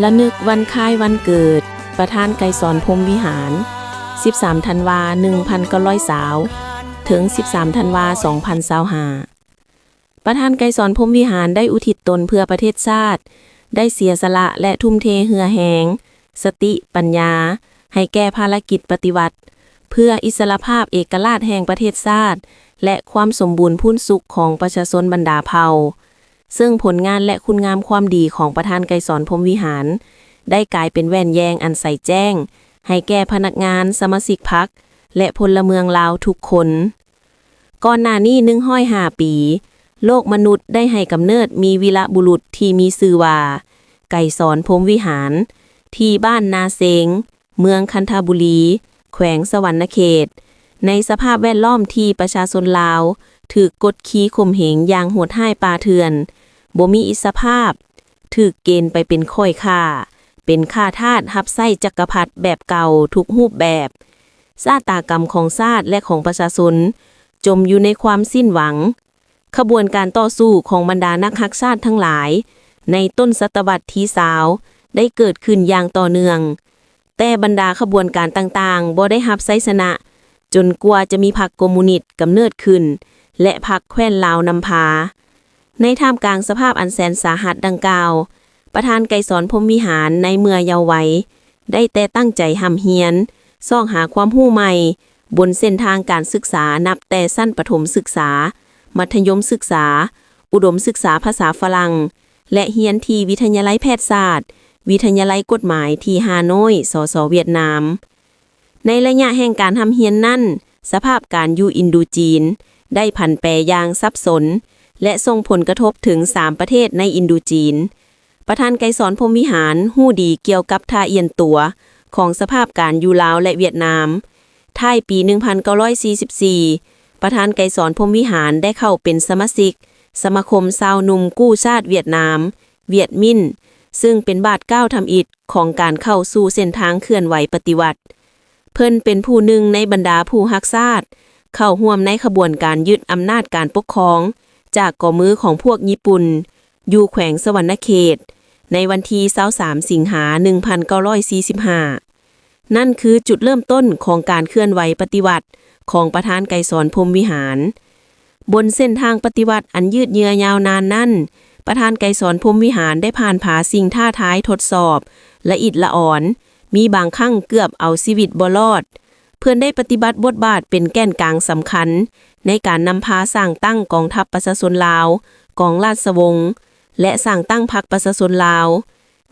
ລະນຶກວັນຄ້າຍວັນເກີດ ປະທານໄກສອນ ພົມວິຫານ ສິບສາມ ທັນວາ ໜຶ່ງພັນເກົ້າຮ້ອຍຊາວ ເຖິງ ສິບສາມ ທັນວາ ສອງພັນຊາວຫ້າ. ປະທານໄກສອນ ພົມວິຫານ ໄດ້ອຸທິດຕົນເພື່ອປະເທດຊາດ, ໄດ້ເສຍສະຫຼະ ແລະ ທຸ່ມເທເຫື່ອແຮງ, ສະຕິ, ປັນຍາ ໃຫ້ແກ່ພາລະກິດປະຕິວັດ ເພື່ອອິດສະຫຼະພາບເອກະລາດແຫ່ງປະເທດຊາດ ແລະ ຄວາມສົມບູນພູນສຸກຂອງປະຊາຊົນບັນດາເຜົ່າ. ເຊິ່ງຜົນງານ ແລະ ຄຸນງາມຄວາມດີຂອງປະທານໄກສອນ ພົມວິຫານ ໄດ້ກາຍເປັນແວ່ນແຍງອັນໃສແຈ້ງໃຫ້ແກ່ພະນັກງານ, ສະມາຊິກພັກ ແລະ ພົນລະເມືອງລາວທຸກຄົນ. ກ່ອນໜ້ານີ້ໜຶ່ງຮ້ອຍຫ້າປີ, ໂລກມະນຸດໄດ້ໃຫ້ກຳເນີດມີວີລະບຸລຸດທີ່ມີຊື່ວ່າ ໄກສອນ ພົມວິຫານ ທີ່ບ້ານນາເຊງ, ເມືອງຄັນທະບູລີ, ແຂວງສະຫວັນນະເຂດ, ໃນສະພາບແວດລ້ອມທີ່ປະຊາຊົນລາວຖືກກົດຂີ່ຂົ່ມເຫງຢ່າງໂຫດຮ້າຍປ່າເຖື່ອນ, ບໍ່ມີອິດສະພາບ, ຖືກເກນໄປເປັນຂ້ອຍຂ້າ, ເປັນຂ້າທາດຮັບໃຊ້ຈັກກະພັດແບບເກົ່າທຸກຮູບແບບ. ຊະຕາກຳຂອງຊາດ ແລະ ຂອງປະຊາຊົນຈົມຢູ່ໃນຄວາມສິ້ນຫວັງ. ຂະບວນການຕໍ່ສູ້ຂອງບັນດານັກຮັກຊາດທັງຫຼາຍໃນຕົ້ນສະຕະວັດທີຊາວ ໄດ້ເກີດຂຶ້ນຢ່າງຕໍ່ເນື່ອງ, ແຕ່ບັນດາຂະບວນການຕ່າງໆບໍ່ໄດ້ຮັບໄຊຊະນະ ຈົນກວ່າຈະມີພັກຄອມມູນິດກຳເນີດຂຶ້ນ ແລະ ພັກແຄວ້ນລາວນຳພາ. ໃນທ່າມກາງສະພາບອັນແສນສາຫັດດັ່ງກ່າວ, ປະທານໄກສອນ ພົມວິຫານ ໃນເມື່ອເຍົາໄວ ໄດ້ແຕ່ຕັ້ງໃຈຮ່ຳຮຽນ, ຊອກຫາຄວາມຮູ້ໃໝ່ ບົນເສັ້ນທາງການສຶກສາ ນັບແຕ່ຊັ້ນປະຖົມສຶກສາ, ມັດທະຍົມສຶກສາ, ອຸດົມສຶກສາພາສາຝຣັ່ງ ແລະ ຮຽນທີ່ວິທະຍາໄລແພດສາດ, ວິທະຍາໄລກົດໝາຍທີ່ຮ່າໂນ້ຍ, ສສ ຫວຽດນາມ. ໃນໄລຍະແຫ່ງການຮ່ຳຮຽນນັ້ນ, ສະພາບການຢູ່ອິນດູຈີນໄດ້ຜັນແປຢ່າງສັບສົນ ແລະ ສົ່ງຜົນກະທົບເຖິງສາມປະເທດໃນອິນດູຈີນ. ປະທານໄກສອນ ພົມວິຫານ ຮູ້ດີກ່ຽວກັບທ່າອ່ຽນຕົວຂອງສະພາບການຢູ່ລາວ ແລະ ຫວຽດນາມ. ທ້າຍປີໜຶ່ງພັນເກົ້າຮ້ອຍສີ່ສິບສີ່ ປະທານໄກສອນ ພົມວິຫານ ໄດ້ເຂົ້າເປັນສະມາຊິກສະມາຄົມຊາວໜຸ່ມກູ້ຊາດຫວຽດນາມ, ຫວຽດມິນ, ຊຶ່ງເປັນບາດກ້າວທຳອິດຂອງການເຂົ້າສູ່ເສັ້ນທາງເຄື່ອນໄຫວປະຕິວັດ. ເພິ່ນເປັນຜູ້ໜຶ່ງໃນບັນດາຜູ້ຮັກຊາດ ເຂົ້າຮ່ວມໃນຂະບວນການຍຶດອຳນາດການປົກຄອງຈາກກໍມືຂອງພວກຍີ່ປຸ່ນ ຢູ່ແຂວງສະຫວັນນະເຂດ ໃນວັນທີຊາວສາມ ສິງຫາ ໜຶ່ງພັນເກົ້າຮ້ອຍສີ່ສິບຫ້າ. ນັ້ນຄືຈຸດເລີ່ມຕົ້ນຂອງການເຄື່ອນໄຫວປະຕິວັດຂອງປະທານໄກສອນ ພົມວິຫານ. ບົນເສັ້ນທາງປະຕິວັດອັນຍືດເຍື້ອຍາວນານນັ້ນ, ປະທານໄກສອນ ພົມວິຫານ ໄດ້ຜ່ານຜ່າສິ່ງທ້າທາຍທົດສອບລະອິດລະອອນ, ມີບາງຄັ້ງເກືອບເອົາຊີວິດບໍ່ລອດ. ເພິ່ນໄດ້ປະຕິບັດບົດບາດເປັນແກ່ນກາງສຳຄັນໃນການນຳພາສ້າງຕັ້ງກອງທັບປະຊາຊົນລາວ, ກອງລາຊະວົງ ແລະ ສ້າງຕັ້ງພັກປະຊາຊົນລາວ.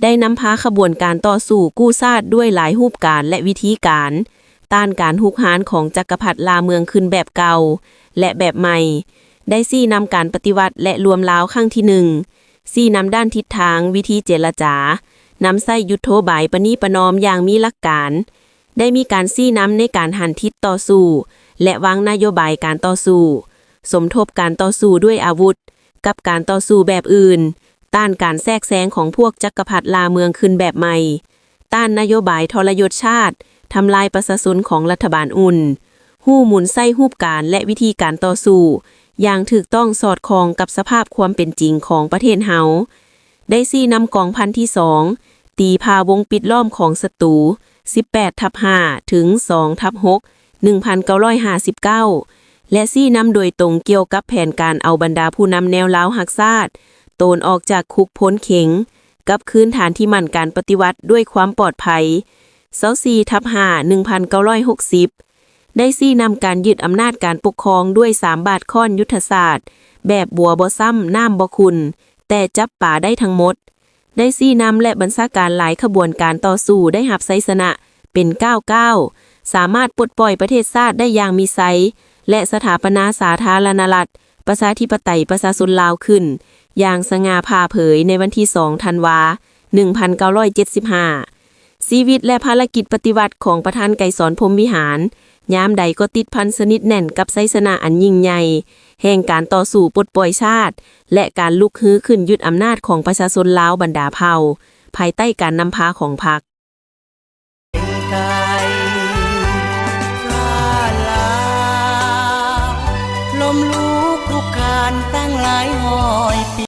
ໄດ້ນຳພາຂະບວນການຕໍ່ສູ້ກູ້ຊາດດ້ວຍຫຼາຍຮູບການ ແລະ ວິທີການ, ຕ້ານການຮຸກຮານຂອງຈັກກະພັດລ່າເມືອງຂຶ້ນແບບເກົ່າ ແລະ ແບບໃໝ່, ໄດ້ຊີ້ນຳການປະຕິວັດ ແລະ ລວມລາວຄັ້ງທີໜຶ່ງ, ຊີ້ນຳດ້ານທິດທາງ, ວິທີເຈລະຈາ, ນຳໃຊ້ຍຸດໂທບາຍປະນີປະນອມຢ່າງມີຫຼັກການ, ໄດ້ມີການຊີ້ນຳໃນການຫັນທິດຕໍ່ສູ້ ແລະ ວາງນະໂຍບາຍການຕໍ່ສູ້, ສົມທົບການຕໍ່ສູ້ດ້ວຍອາວຸດ ກັບການຕໍ່ສູ້ແບບອື່ນ, ຕ້ານການແຊກແຊງຂອງພວກຈັກກະພັດລ່າເມືອງຂຶ້ນແບບໃໝ່, ຕ້ານນະໂຍບາຍທໍລະຍົດຊາດ, ທຳລາຍປະຊາຊົນຂອງລັດຖະບານອຸ່ນ, ຮູ້ໝູນໃຊ້ຮູບການ ແລະ ວິທີການຕໍ່ສູ້ຢ່າງຖືກຕ້ອງສອດຄ່ອງກັບສະພາບຄວາມເປັນຈິງຂອງປະເທດເຮົາ, ໄດ້ຊີ້ນຳກອງພັນທີສອງ ຕີພາວົງປິດລ້ອມຂອງສັດຕູ ສິບແປດທັບຫ້າ ເຖິງ ສອງທັບຫົກ ໜຶ່ງພັນເກົ້າຮ້ອຍຫ້າສິບເກົ້າ ແລະ ຊີ້ນຳໂດຍຕົງກ່ຽວກັບແຜນການເອົາບັນດາຜູ້ນຳແນວລາວຮັກຊາດ ໂຕນອອກຈາກຄຸກໂພນເຂັງ ກັບຄືນຖານທີ່ໝັ້ນການປະຕິວັດດ້ວຍຄວາມປອດໄພ ຊາວສີ່ທັບຫ້າ ໜຶ່ງພັນເກົ້າຮ້ອຍຫົກສິບ ໄດ້ຊີ້ນຳການຍຶດອຳນາດການປົກຄອງດ້ວຍສາມບາດຄ້ອນຍຸດທະສາດແບບບົວບໍ່ຊ້ຳນ້ຳບໍ່ຂຸ່ນ ແຕ່ຈັບປາໄດ້ທັງໝົດ. ໄດ້ຊີ້ນຳ ແລະ ບັນຊາການຫຼາຍຂະບວນການຕໍ່ສູ້ໄດ້ຮັບໄຊຊະນະເປັນກ້າວໆ, ສາມາດປົດປ່ອຍປະເທດຊາດໄດ້ຢ່າງມີໄຊ ແລະ ສະຖາປະນາສາທາລະນະລັດ ປະຊາທິປະໄຕປະຊາຊົນລາວຂຶ້ນຢ່າງສະຫງ່າຜ່າເຜີຍໃນວັນທີສອງ ທັນວາ ໜຶ່ງພັນເກົ້າຮ້ອຍເຈັດສິບຫ້າ. ຊີວິດ ແລະ ພາລະກິດປະຕິວັດຂອງປະທານໄກສອນ ພົມວິຫານ ຍາມໃດກໍຕິດພັນສະໜິດແໜ້ນກັບໄຊຊະນະອັນຍິ່ງໃຫຍ່ ແຫ່ງການຕໍ່ສູ້ປົດປ່ອຍຊາດ ແລະ ການລຸກຮືຂຶ້ນຍຶດອຳນາດຂອງປະຊາຊົນລາວບັນດາເຜົ່າ ພາຍໃຕ້ການນຳພາຂອງພັກ. ລົມລຸກຄຸກຄານຕັ້ງຫຼາຍຮ້ອຍປີ